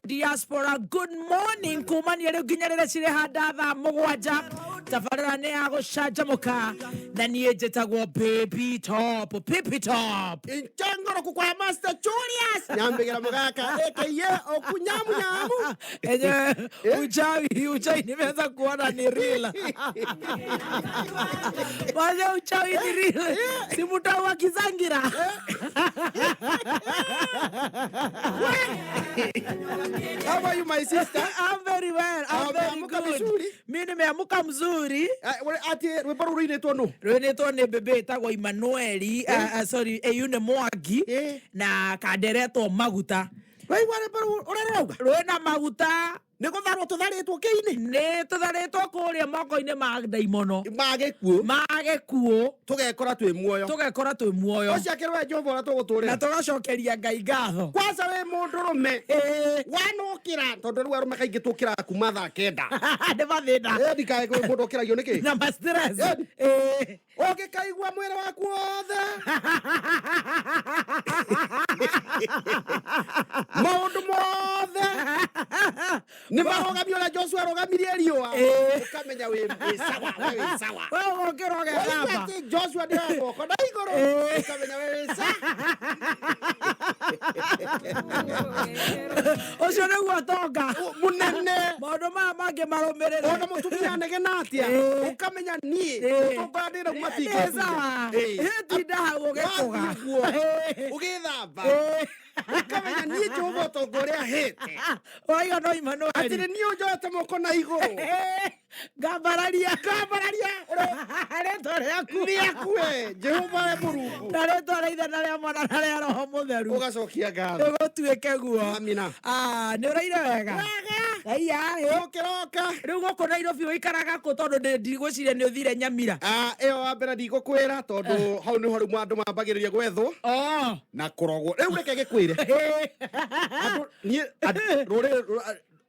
Diaspora. Good morning kumania rĩu nginya rĩrĩa cirĩhanda thaa 7. Tabarĩra nĩ ya gũcanjamũka na niĩ njĩtagwo Baby Top, Pipi Top. Inchangoro kukwa Master Julius nyambigera mugaka aka okunyamu nyamu. Enye uchawi, uchawi nimeanza kuona ni real. Wacha uchawi ni real. Si mutau wa Kizangira. How are you, my sister? I'm very well. I'm very Umeamka good. vizuri? Mi nimeamka mzuri. Ati rwimbo rũu rũinĩtwo nũ? Rwinĩtwo nĩ mbĩmbĩ ĩtagwo Emmanueli, sorry, Eyune Mwangi na kanderetwo maguta. Waigua rwimbo rũu ũrĩa rũrauga? Rwĩna maguta. Nĩ gũtharwo tũtharĩtwo kĩinĩ? Nĩ tũtharĩtwo kũrĩa moko-inĩ ma ndaimono. Ma gĩkuũ. Ma gĩkuũ. Tũgekora twĩ muoyo. Tũgekora twĩ muoyo. Ũcio akĩrĩ we Jehova ũrĩa tũgũtũrĩra. Na tũgacokeria Ngai ngatho. Kwanza wĩ mũndũrũme. Wanokĩra, tondũ rĩu arũme kaingĩ tũkĩraga kuma thaa 9. Nĩ mathĩna. Ndikae mũndũ ũkĩragio nĩkĩ? Na ma stress. Ũngĩkaigua mwĩrĩ waku wothe. Maũndũ mothe nĩ marũgamio ũrĩa Joshua arũgamirie riũa. Ũkamenya wĩ sawa, we wĩ sawa. We ũgokĩra ũgethamba. Waigua atĩ Joshua nĩ moko na igũrũ. Ũkamenya we wĩ sawa. Ũcio nĩguo tonga. Mũnene. Maũndũ maya mangĩ marũmĩrĩre. Ona mũtumia anegena atĩa. Ũkamenya niĩ. Ũtonga ndĩra matinga. Nĩ sawa. Tinda hau ũgĩkũga. Wathiĩ ũguo. Ũgĩthamba. Ũkamenya niĩ Jehova ũtonga ũrĩa ahete. Waiga no Emmanuel. Atĩrĩ niĩ ũnjoete moko na igũrũ. Ngambararia. Ngambararia. Rĩtwa rĩaku. Rĩaku we Jehova we Mũrungu. Na rĩtwa rĩa Ithe na rĩa Mwana na rĩa Roho Mũtheru. Ũgacokia ngatho. Gũtuĩke guo. Amina. Nĩ ũraire wega? Wega. Aiya, ĩ. Ũkĩroka. Rĩu gũkũ Nairobi ũikaraga kũ tondũ ndigwĩciria nĩ ũthire Nyamira? Ĩyo wa mbere ndigũkwĩra tondũ hau nĩho rĩu andũ mambagĩrĩria gwethwo. Na kũrogwo. Rĩu reke gĩkwĩre. Andũ, niĩ, rũrĩrĩ,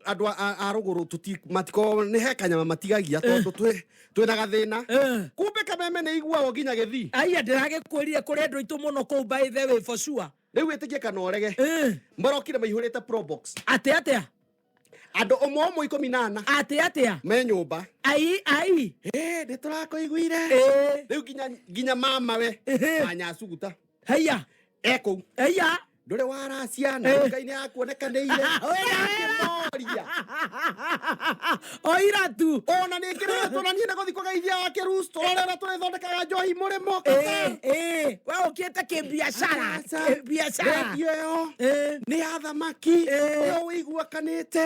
andũ a rũgũrũ tũti, matiko, nĩ he kanyama matigagia tondũ twĩna gathĩna. Kumbe kameme nĩ iguagwo nginya gĩthii. Aiya, ndĩragĩkwĩrire kũrĩ andũ aitũ mũno kũu by the way for sure. Rĩu wĩtĩkie kana ũrege. Marokire maihũrĩte Probox. Atĩ atĩa? Andũ ũmwe ũmwe 14. Atĩ atĩa? Me nyũmba. Ai, ai. Nĩ tũrakũiguire. Rĩu nginya mama we, Wanyacuguta. Haiya. E kũu. Haiya. Ndũrĩ waracia na Ngai nĩ akuonekanĩire. Akĩmoria. Oira tu. Ona nĩ ngĩrĩtwo na niĩ nĩ gũthiĩ kũgeithia wa kĩrus, tũrore ũrĩa tũrĩthondekaga njohi mũrĩmo. We ũkĩte kĩbiacara. Kĩbiacara. Redio ĩyo nĩ ya thamaki. Ĩyo ũiguakanĩte.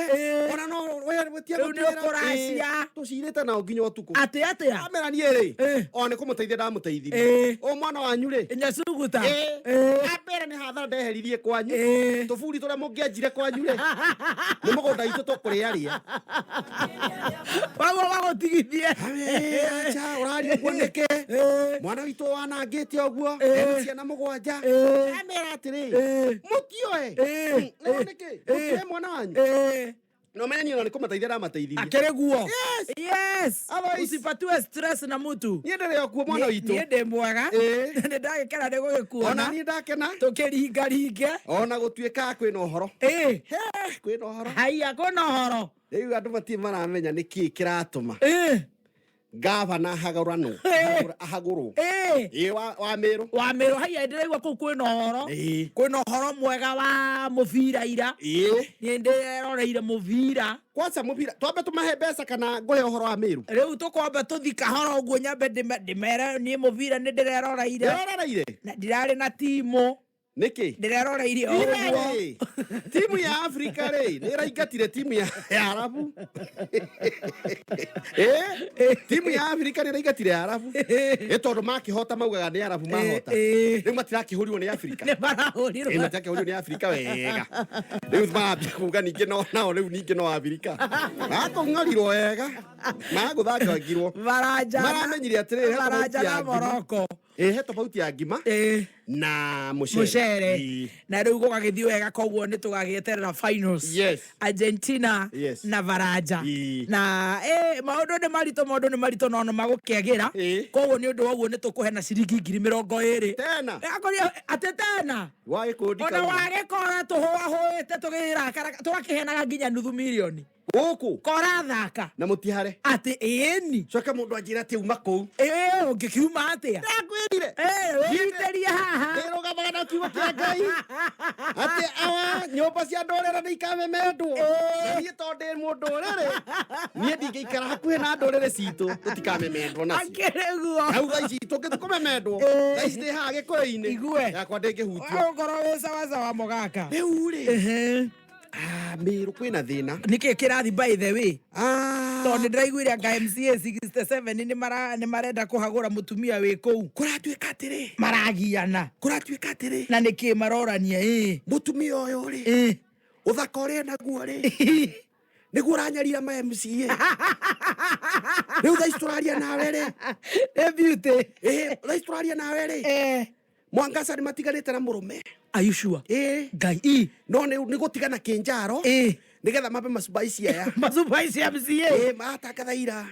Ona no we wĩtie Rĩu nĩ gũtwĩra. ũkũracia. Tũcirĩte nao nginya ũtukũ. Atĩ atĩa? Amera niĩ rĩ, ona nĩ kũmũteithia ndamũteithirie. O mwana wanyu rĩ. Nyacuguta. Ambere nĩ hathara ndeheririe kwanyu. Tũburi tũrĩa mũngĩanjire kwanyu rĩ. Nĩ mũgũnda witũ tũkũrĩarĩa. Waguo wagũtigithie. Acha, ũraria ũguo nĩkĩ? Mwana witũ wanangĩte ũguo, ena ciana 7. Amera atĩrĩ, mũtioe. Rĩu nĩkĩ? Mũtioe mwana wanyu. No menye niĩ ona nĩ kũmateithia ndamateithirie. Akĩrĩ guo. Yes. Yes. Otherwise, Usipatiwe stress na mutu. Niĩ ndĩrĩ o kuo mwana witũ. Niĩ ndĩ mwega. Nĩ ndagĩkena nĩ gũgĩkuona. Ona niĩ ndakena. Tũkĩringaringe. Ona gũtuĩka kwĩna ũhoro. He, kwĩna ũhoro. Haiya, kwĩna ũhoro. Rĩu andũ matirĩ maramenya nĩ kĩĩ kĩratũma. Gavana ahagũranwo. Ahagũrwo. Ĩ, wa Meru. Wa Meru, haiya, ndĩraigua kũu kwĩna ũhoro. Kwĩna ũhoro mwega wa mũbira ira. Niĩ ndĩreroreire mũbira. Kwanza mũbira, twambe tũmahe mbeca kana ngũhe ũhoro wa Meru? Rĩu tũkwamba tũthi kahora ũguo nyambe ndĩmere niĩ mũbira nĩ ndĩreroreire. Ndĩreroreire? Na ndirarĩ na timu. Nĩkĩ? Ndĩreroreire o Ira ũguo. rĩ, timu ya Afrika rĩ, nĩ ĩraingatire timu ya Arabu. Timu ya Afrika nĩ ĩraingatire ya Arabu. Tondũ makĩhota maugaga nĩ Arabu mahota. Rĩu matirakĩhũrirwo nĩ Afrika. Nĩ marahũrirwo. Matirakĩhũrirwo nĩ Afrika wega. Rĩu marambia kuga ningĩ no, nao rĩu ningĩ no Afrika. Makũng'orirwo wega. Magũthangangirwo. Maranjana. Maramenyire atĩrĩrĩ, he Maranjana tofauti ya ngima. Morocco. He tofauti ya ngima na mucere. Mucere. Ĩĩ. Na rĩu gũgagĩthiĩ wega, koguo nĩ tũgagĩeterera finals. Yes. Argentina Yes. na Baranja. Ĩĩ. Na maũndũ nĩ maritũ, maũndũ nĩ maritũ, no nĩ magũkĩagĩra. Koguo nĩ ũndũ wa ũguo nĩ tũkũhe na ciringi 20,000. Tena. Akoria atĩ tena. Wa gĩkundi Ona kauma. wagĩkora tũhũahũĩte tũgĩrakara tũgakĩheanaga nginya nuthu mirioni. Gũkũ. Korathaka. Na mũtihare. Atĩ ĩni. Coke mũndũ anjĩra atĩ uma kũu. Ũngĩkiuma atĩa? Ndakwĩrire. Wĩitĩrie haha. Ndĩrũgamaga na kiugo kĩa Ngai. Atĩ awa nyũmba cia ndũrĩrĩ nĩ ikamemendwo. Na niĩ tondũ ndĩ mũndũrĩrĩ, niĩ ndingĩikara hakuhĩ na ndũrĩrĩ citũ, tũtikamemendwo nacio. Akĩrĩ guo. Hau thaa ici tũngĩthiĩ kũmemendwo, thaa ici ndĩ haha Gĩkũyũ-inĩ. Igue. Yakwa ndĩngĩhutio. Ũngorwo wĩ sawasawa mũgaka. Rĩu rĩ, Ehe. Mĩrũ kwĩna thĩna. Nĩkĩ kĩrathi by the way? Tondũ nĩ ndĩraiguire anga MCA 67 nĩ marenda kũhagũra mũtumia wĩ kũu. Kũratuĩka atĩrĩ. Maragiana. Kũratuĩka atĩrĩ. Na nĩkĩ marorania ĩ? Mũtumia ũyũ rĩ, ũthaka ũrĩa enaguo rĩ, nĩguo ũranyarira ma MCA. Rĩu thaa ici tũraria nawe rĩ. Ĩ beauty. Thaa ici tũraria nawe rĩ. Mwangaza nĩ matiganĩte na mũrũme. Are you sure? Ngai i. No nĩ gũtigana kĩnjaro. Nĩgetha mambe macubaici aya. Macubaici MCA. Matangatha ira.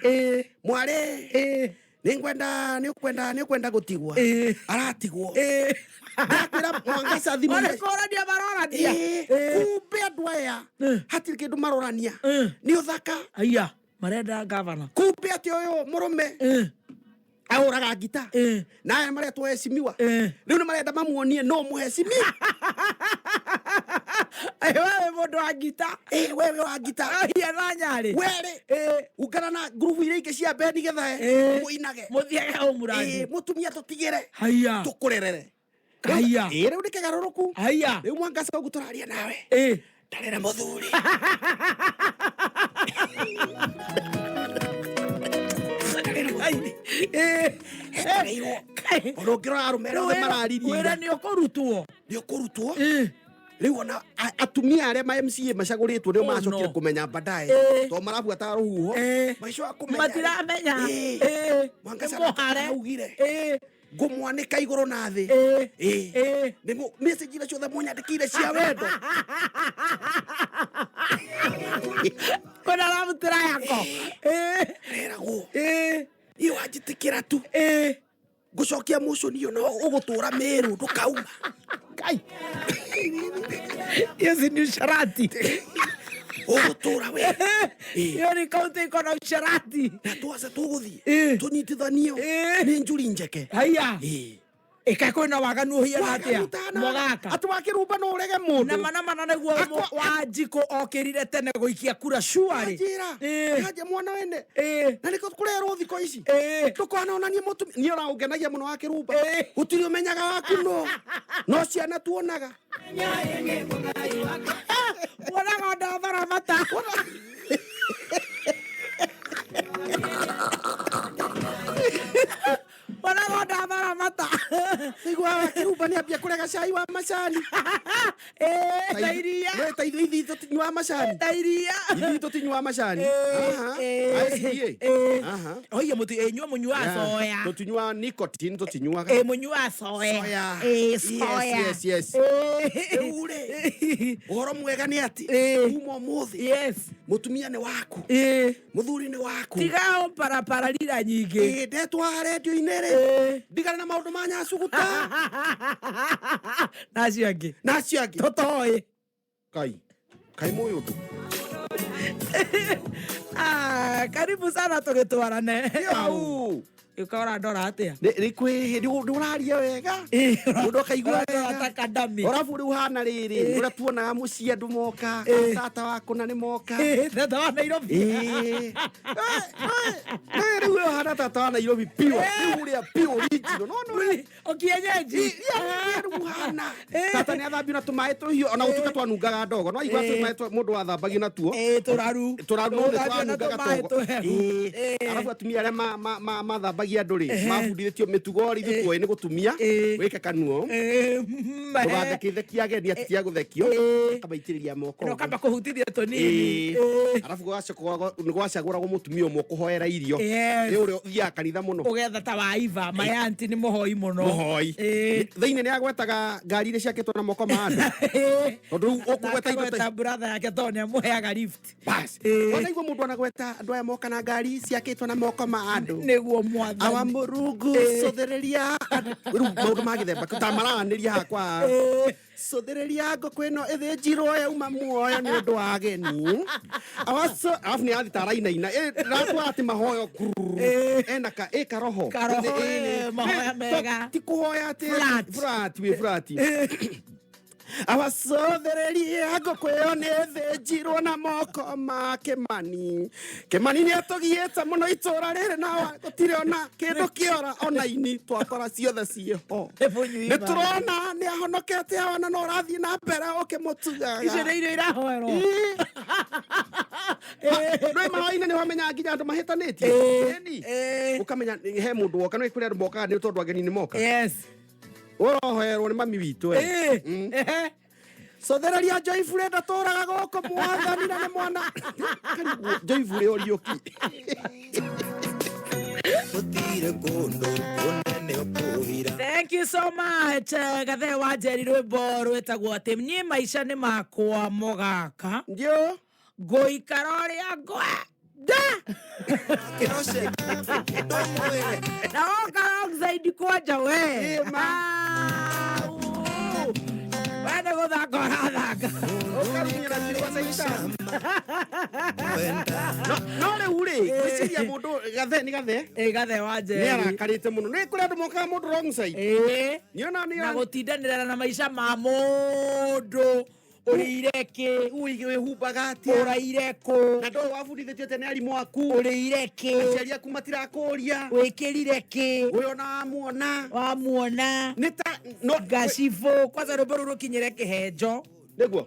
Mwarĩ. Nĩngwenda, nĩũkwenda, nĩũkwenda gũtigwo. Aratigwo. Ndakwĩra Mwangaza thimũ. Ona kũrania marorania. Kumbe andũ aya hatirĩ kĩndũ marorania. Nĩ ũthaka. Aya, marenda gavana. Kumbe atĩ ũyũ mũrũme. Ahũraga ngita. Na aya maretwo heshimiwa. Rĩu nĩ marenda mamuonie no mũheshimiwa. Wewe mũndũ wa ngita. Wewe wa ngita. Aya na nyarĩ. Were. Ungana na ngurubu iria ingĩ cia mbendi getha mũinage. Mũthiage hau mũrangi. Mũtumia tũtigĩre. Haya. Tũkũrerere. Haya. Rĩu nĩ kĩgarũrũku. Haya. Rĩu Mwangaza ũguo tũraria nawe. Ndarĩ na mũthuri. Ona ũngĩrora arũme arĩa othe mararirie. Wĩra nĩ ũkũrutwo. Nĩ ũkũrutwo. Rĩu ona atumia arĩa ma MCA macagũrĩtwo nĩo macokire kũmenya baadaye. Tondũ marabuata rũhuho. Macoka kũmenya. Matiramenya. Mwangaza Mũhare. araugire. Ngũmwanĩka igũrũ na thĩ. Nĩ message iria ciothe mũnyandĩkĩire cia wendo. Kwĩna aramutĩra yako. Reragwo. Niĩ wanjĩtĩkĩra tu. Ngũcokia mũcũni ũyũ na ũgũtũra Mĩrũ ndũkauma. Kai. Hiyo si ni usharati. Ũgũtũra we. Hiyo ni kaunti iko na usharati. Na twaca tũgũthiĩ. Tũnyitithanio. Nĩ njuri njeke. Haya. Ĩka kwĩna waganu ũhiana atĩa? Mũgaka. Atĩ wakĩrumba no ũrege mũndũ. Na mana mana nĩguo Wanjikũ okĩrire tene gũikia kura cuarĩ. Anjĩra. Kanja mwana wene. Na nĩkĩo kũrerwo thikũ ici. Ndũkanonanie mũtumia. Niĩ ona ũngenagia mũno wakĩrumba. Gũtirĩ ũmenyaga waku no. No ciana tuonaga. Wonaga ndathara mata. Wonaga ndathara mata. Igua wakĩrumba nĩ ambia kũrega cai wa macani. Ta iria. We ta ithuĩ ithuĩ tũtinyuaga macani. Ta iria. Ithuĩ tũtinyuaga macani. ICA. Oiya mũtu inyuĩ mũnyuaga soya. Tũtinyuaga nicotine tũtinyuaga. Mũnyuaga soya. Soya. Soya. Yes, yes, yes. Rĩu rĩ, ũhoro mwega nĩ atĩ, kuma ũmũthĩ, Yes. mũtumia nĩ waku. Mũthuri nĩ waku. Tiga parapararira nyingĩ. Ndetwo haha redio-inĩ rĩ, ndigane na maũndũ ma nyacuguta. Na acio angĩ. Na acio angĩ. Tũtoĩ. Kai. Kai mũĩ ũndũ. Karibu sana tũgĩtwarane. Au. Ũkora ndora atĩa? Nĩ kwĩ hĩndĩ ũraria wega. Mũndũ akaigua Ũrandora wega. ta kadami. Orabu rĩu hana rĩrĩ, ũrĩa tuonaga mũciĩ andũ moka, tata waku na nĩ moka. Tata wa Nairobi. Rĩu ũyũ hana tata wa Nairobi pure. Rĩu ũrĩa pure original. No, no, rĩ. O kienyeji. Rĩu hana. Tata nĩ athambio na tũmaĩ tũhiũ, ona gũtuĩka twanungaga ndogo. No aigua tũmaĩ mũndũ wathambagio natuo. Tũraru. Tũraru no nĩ Tũthambio na twanungaga tũmaĩ togo. tũhehu. Arabu atumia arĩa mathambagia mathamagia andũ rĩ, mabundithĩtio mĩtugo rĩ, ithuĩ tuoĩ nĩ gũtumia, wĩke kanuo, ndũgathekithie ageni atĩ tia gũthekio, akamaitĩrĩria moko na ũguo. Ũkamba kũhutithia tũnini. Arabu nĩ gwacagũragwo mũtumia ũmwe ũkũhoera irio, nĩ ũrĩa ũthiaga kanitha mũno. Ũgetha ta wa iva mayanti nĩ mũhoi mũno. Mũhoi. Thĩinĩ nĩ agwetaga ngari iria ciakĩtwo na moko ma andũ, tondũ rĩu ũkũgweta indo ta ta brother yake tondũ nĩ amũheaga lift. Bas. Wanaigua mũndũ anagweta andũ aya moka na ngari ciakĩtwo na moko ma andũ. Nĩguo mwathani. Awa mũrungu, cũthĩrĩria rĩu maũndũ ma gĩthemba kĩu ta maranĩria hakwa, cũthĩrĩria ngũkũ ĩno ĩthĩnjirwo yauma muoyo nĩ ũndũ wa ageni. Arabu nĩ athi ta arainaina ratua atĩ mahoyo kururu. Ena ka ĩ karoho. Karoho, mahoya mega. Ti kũhoya atĩ Flat. Flat wĩ flat. Awacũthĩrĩria ngũkũ ĩyo nĩ ĩthĩnjirwo na moko ma Kĩmani. Kĩmani nĩ atũgiĩte mũno itũra rĩrĩ, na gũtirĩ ona kĩndũ kĩora ona ini twakora ciothe ciĩho. Nĩ Nĩ tũrona nĩ ahonokete awana no ũrathiĩ na mbere ũkĩmũtugaga. Icio nĩ irio irahoerwo. Nĩ mahoya-inĩ nĩ wamenya nginya andũ mahĩtanĩtie. Ĩni. Ũkamenya he mũndũ woka, nĩ kũrĩ andũ mokaga nĩ tondũ ageni nĩ moka. Ũrohoerwo nĩ mami witũ. Cothereria Joyfrey ndatũraga gũkũ mwathani na nĩ mwana. Karigwo Joyfrey ũriũki. Gũtirĩ kũndũ kũnene ũkũhira. Thank you so much. Gathe wa Njeri, rwĩmbo rwĩtagwo atĩ niĩ maica nĩ makwa mũgaka. Ndio. Ngũikara ũrĩa ngwenda. Kĩroce ndũmwĩre. Na woka alongside kwanja we. Ĩ, ma. Ah, uu. We nĩ gũthaka ũrathaka. Ũkarumia na ciũga caitani. Wenda. No rĩu rĩ, ngwĩciria mũndũ gathe nĩ gathe. Ĩ, Gathe wa Nĩ Njeri. arakarĩte mũno. Nĩ kũrĩ andũ mokaga mũndũ wrong side. Niona Na nĩ gũtindanĩra na maica ma mũndũ, ũrĩire kĩ, wĩhumbaga atĩa. Ũraire kũ. Na ndũĩ wabundithĩtio atĩa nĩ arimũ aku. Ũrĩire kĩ. Aciari aku matirakũria. Wĩkĩrire kĩ. Ũyũ ona wamuona. Wamuona. Nĩ ta no ngacibũ kwanza rwĩmbo rũu rũkinyĩre kĩhenjo. Nĩguo.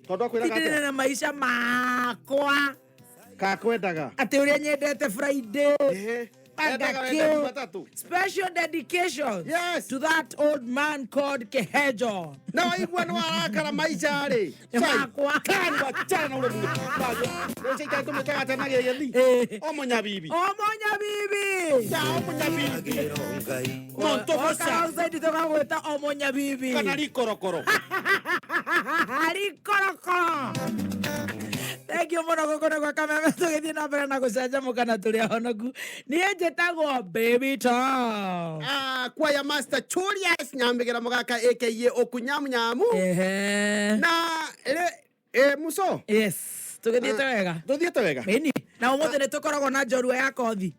Tondũ akwĩraga Tindĩrĩre atĩa? na maica makwa. Kakwendaga. Atĩ ũrĩa nyendete Friday. Ehe. Anga Endaga kĩ. wenda Jumatatũ. Special dedication to that old man called Kehejo. Na waigua nĩ warakara maica rĩ. Nĩ makwa. Kani wachana na ule mũndũ. Caitani tũmĩtaga atĩa na gĩgĩthi? O mũnyabibi. O mũnyabibi. Ya o mũnyabibi. Agĩrwo Ngai. Monto bosa. Outside tũgagwĩta o mũnyabibi. Kana rikorokoro. Rikorokoro. Thank you mũno gũkũ nĩ gwa Kameme, tũgĩthiĩ na mbere na gũcanjamũka na tũrĩ ahonoku. Niĩ njĩtagwo Baby Tom. Ah, kwaya Master Julius Nyambĩgĩra mũgaka aka Okunyamunyamu. Na rĩ muso. Yes, tũgĩthiĩte wega. Tũthiĩte wega. Ĩni na ũmũthĩ nĩ tũkoragwo na njorua ya kothi.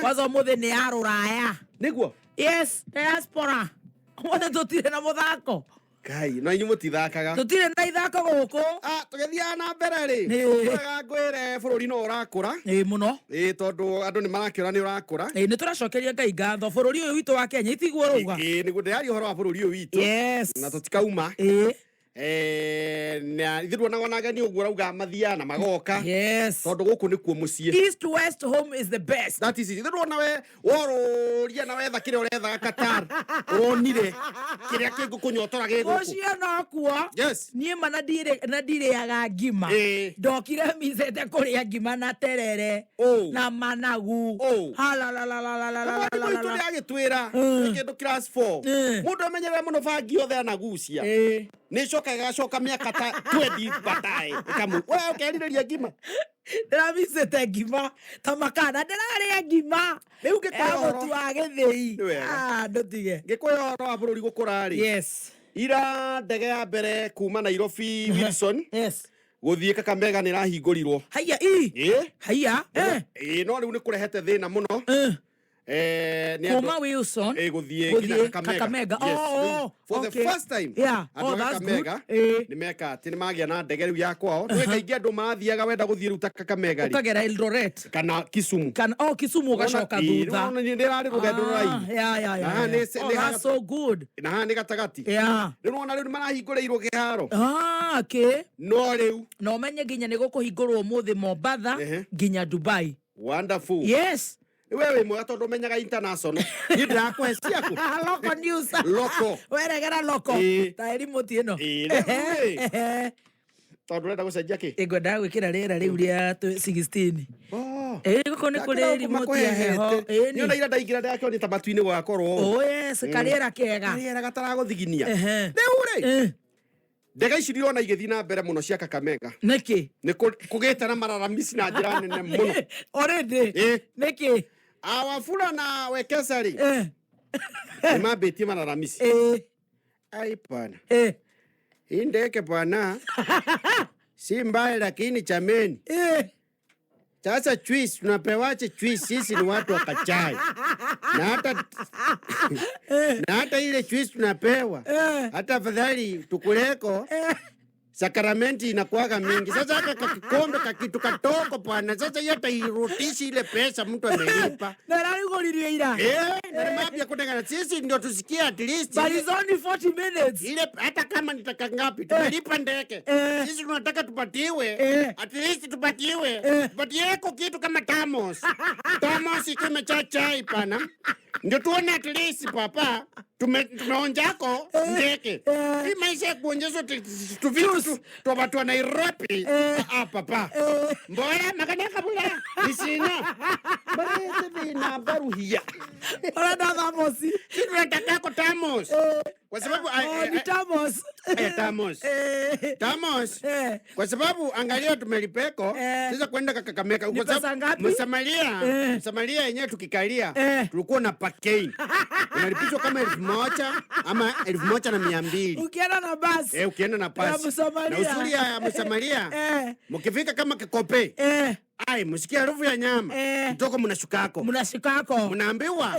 Kwanza ũmũthĩ nĩ ya rũraya. Nĩguo. Yes, diaspora. Ũmũthĩ tũtirĩ na mũthako. Ngai, no inyuĩ mũtithakaga. Tũtirĩ na ithako gũkũ. Ah, tũgĩthiaga na mbere rĩ. Wega ngwĩre bũrũri no ũrakũra. Ĩ, mũno. Ĩ, tondũ andũ nĩ marakĩona nĩ ũrakũra. Ĩ, nĩ tũracokeria Ngai ngatho bũrũri ũyũ witũ wa Kenya itiguo rauga. Ĩ, nĩguo ndĩraria ũhoro wa bũrũri ũyũ witũ. Na tũtikauma. Na ithuĩ tuonaga ona ageni ũguo rauga mathiaga na magoka. Tondũ gũkũ nĩkuo mũciĩ. East west, home is the best. That is it. Ithuĩ tuona we worũria na wetha kĩrĩa ũrethaga Qatar. Ũronire kĩrĩa kĩngũkũnyotora gĩ gũkũ. Mũciĩ nokuo. Niĩ ma na ndirĩaga ngima. Ndokire micete kũrĩa ngima na terere na managu. Mwarimũ witũ nĩ agĩtwĩra kĩndũ class 4. Mũndũ amenyerere mũno bangi yothe anagucia. Nĩ ĩcokaga ĩgacoka mĩaka ta 20 baadaye. Ĩkamũ. We ũkerirĩria ngima. Ndĩramicĩte ngima ta makana ndĩrarĩa ngima. Rĩu ngĩkwĩra Ya ũhoro. mũtu wa gĩthĩi. Nĩ wega. Ah, ndũtige. Ngĩkwĩra ũhoro wa bũrũri gũkũra rĩ. Ira ndege ya mbere kuma Nairobi Wilson. Gũthiĩ Kakamega nĩ ĩrahingũrirwo. Haiya ii. Ĩ. Haiya. Ĩ, no rĩu nĩ kũrehete thĩna mũno. Nĩ andũ- Kuma Wilson Ĩ, gũthiĩ gũthiĩ nginya Kakamega. Kakamega. Yes. Oh, oh, For the okay. first time Yeah. andũ Oh, a that's good. Kakamega nĩ meka atĩ nĩ magĩa na ndege rĩu ya kwao. Nĩ kaingĩ andũ mathiaga wenda gũthiĩ rĩu ta Kakamega rĩ. Ũkagera Eldoret. Kana Kisumu. Kana oh, Kisumu ũgacoka thutha. Nĩ ndĩrarĩ rũgendo rũraihu. Yeah. Na haha nĩ Oh, nĩ that's so good. Na haha nĩ gatagatĩ. Rĩu nĩwona rĩu nĩ marahingũrĩirwo kĩharo. Ah, okay. No rĩu. Na ũmenye nginya nĩ gũkũhingũrwo ũmũthĩ Mombatha nginya Dubai. Wonderful. Yes. We wĩ mwega tondũ ũmenyaga international, niĩ ndĩrakũhe ciaku. Local news. Local. Weregera local. Ĩĩ. Ta remote ĩno. Ĩĩ, rĩu rĩ, tondũ ũrenda gũcenjia kĩ? Ngwendaga gwĩkĩra rĩera rĩu rĩa 16. Oh. Ĩĩ, gũkũ nĩ kũrĩ remote ya heho. Ĩĩ, Nĩ ona ira ndaingĩra ndakĩonia ta matu-inĩ gwakorwo. Oh yes, karĩera kega. Karĩera gataragũthiginia. Ehe. Rĩu rĩ, ndege ici ndirona igĩthiĩ na mbere mũno cia Kakamega. Nĩkĩ? Nĩ kũgĩte na mararamisi na njĩra nene mũno. Already. Ĩĩ. Nĩkĩ? Awafula na Wekesari nĩ mambĩtie mararamisi. Ai bwana, hii ndege bwana si mbaya, lakini chameni, sasa juice tunapewaje juice? Sisi ni watu wa kachai, na hata ile juice tunapewa, hata afadhali tukuleko sakramenti inakuwaga mingi. Sasa hata kakikombe kakitu katoko bwana, sasa hiyo hata irutishi ile pesa mtu amelipa. Na rarigũririe ira. Eh, na mapya kutengana sisi ndio tusikie at least But it's only 40 minutes. Ile hata kama nitaka ngapi tumelipa ndege, sisi tunataka tupatiwe, at least tupatiwe, tupatieko kitu kama thermos, thermos ikiwa imejaa chai pana, ndio tuone at least papa tumeonjako ndege. Hii maisha ya kuonjezwa tuvitu twa watu wa Nairobi, ah, papa mboya makanaka bula isina barete vina baruhia. Ũrenda thermos. Sisi tunatakako thermos kwa sababu Oh, ni thermos. Thermos. Thermos. Kwa sababu angalia tumelipeko sasa kwenda Kakamega Ni kwa sababu pesa ngapi? Msamaria, Msamaria yenyewe tukikalia tulikuwa na pakei unalipishwa kama 1000 ama 1200. Ukienda na basi. Eh, ukienda na pasi. Msamaria. Na uzuri ya Msamaria, mkifika kama Kikope, ai, msikia harufu ya nyama, mtoko mnashukako. Mnashikako. Mnaambiwa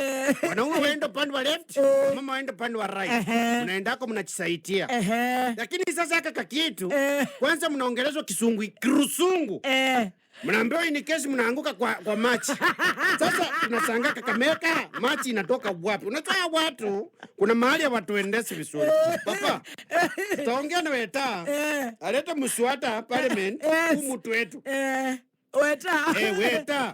wanaume waende upande wa left, mama waende upande wa right. Mnaendako mnachisaidia. Lakini sasa haka kakitu, kwanza mnaongelezwa kisungu kirusungu. Mnaambiwa in case mnaanguka kwa machi. Sasa tunashangaa Kakamega machi inatoka wapi? Unajua watu kuna mahali hawatuendesi vizuri. Papa, tutaongea na Weta. Alete mswada parliament huu mtu wetu. Weta. Eh, Weta.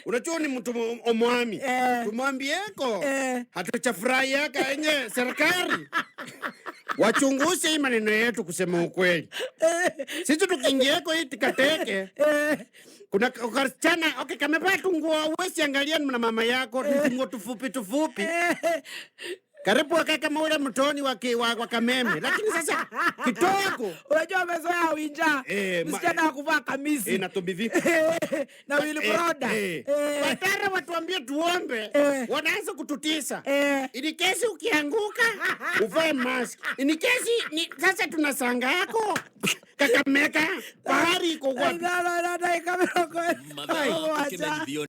Unajua ni mtu omwami. Tumwambieko. Hatuchafurahiaka enye serikali. Wachunguze hii maneno yetu kusema ukweli. Sisi tukiingieko hii tikateke. Kuna kasichana okay, kamevaa tunguo huwezi angalia na mama yako, tunguo tufupi tufupi. Karibu wakae kama ule mtoni wa Kameme. Lakini sasa kitoko Unajua amezoea winja. Msichana wa kuvaa kamisi. Na tombivi. Na Wilbroda. Watara watuambie tuombe, wanaanza kututisa. In case ukianguka uvae mask. In case ni sasa tunasanga yako Kakamega bahari iko wapi? Ithano na ndagĩka mĩrongo Mathaa mũgwanja. ũkĩmenyithio.